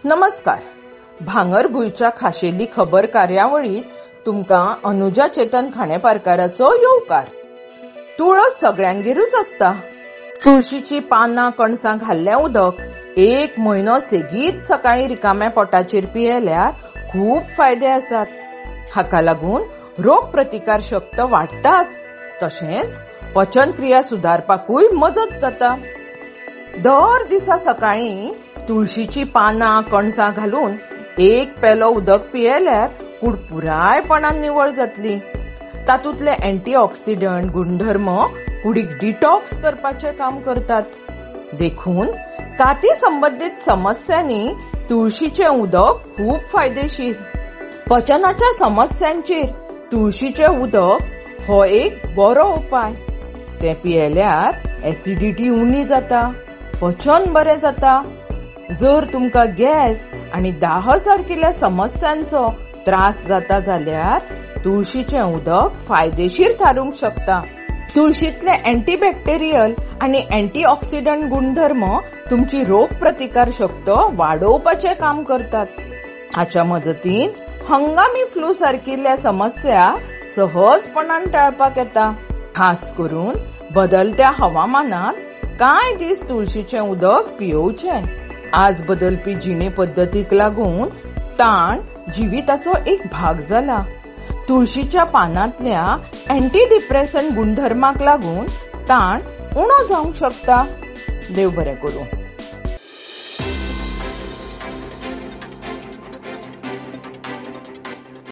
नमस्कार. भांगरभूंयच्या खाशेली खबर कार्यावळीत तुमकां अनुजा चेतन खांडेपारकाराचो येवकार. तुळस सगळ्यांगेरूच आसता. तुळशीची पानां कणसां घाल्लें उदक एक म्हयनो सेगीत सकाळीं रिकाम्या पोटाचेर पियेल्यार खूब फायदे आसात. हाका लागून रोग प्रतिकार शक्त वाडटाच, तशेंच पचनक्रिया सुदारपाकूय मजत जाता. दर दिसा सकाळीं तुळशीची पानां कणसां घालून एक पेलो उदक पियेल्यार कूड पुरायपणान निवळ जातली. तातूंतले अँटीऑक्सिडंट गुणधर्म कुडीक डिटॉक्स करपाचें काम करतात. देखून काती संबंदीत समस्यांनी तुळशीचें उदक खूब फायदेशीर. पचनाच्या समस्यांचेर तुळशीचें उदक हो एक बरो उपाय. तें पियेल्यार एसिडिटी उणी जाता, पचन बरें जाता. जर तुमकां गॅस आनी दाह सारकिल्ल्या समस्यांचो त्रास जाता जाल्यार तुळशीचें उदक फायदेशीर थारूंक शकता. तुळशींतले अँटीबॅक्टेरियल आनी अँटीऑक्सिडंट गुणधर्म तुमची रोग प्रतिकार शक्त वाडोवपाचें काम करतात. हाच्या मजतीन हंगामी फ्लू सारकिल्ल्या समस्या सहजपणान टाळपाक येता. खास करून बदलत्या हवामानात कांय दीस तुळशीचें उदक पियोवचें. आज बदलपी जिणे पद्दतीक लागून ताण जिविताचो एक भाग जाला. तुळशीच्या पानांतल्या अँटीडिप्रेसन गुणधर्माक लागून ताण उणो जावंक शकता. देव बरें करूं.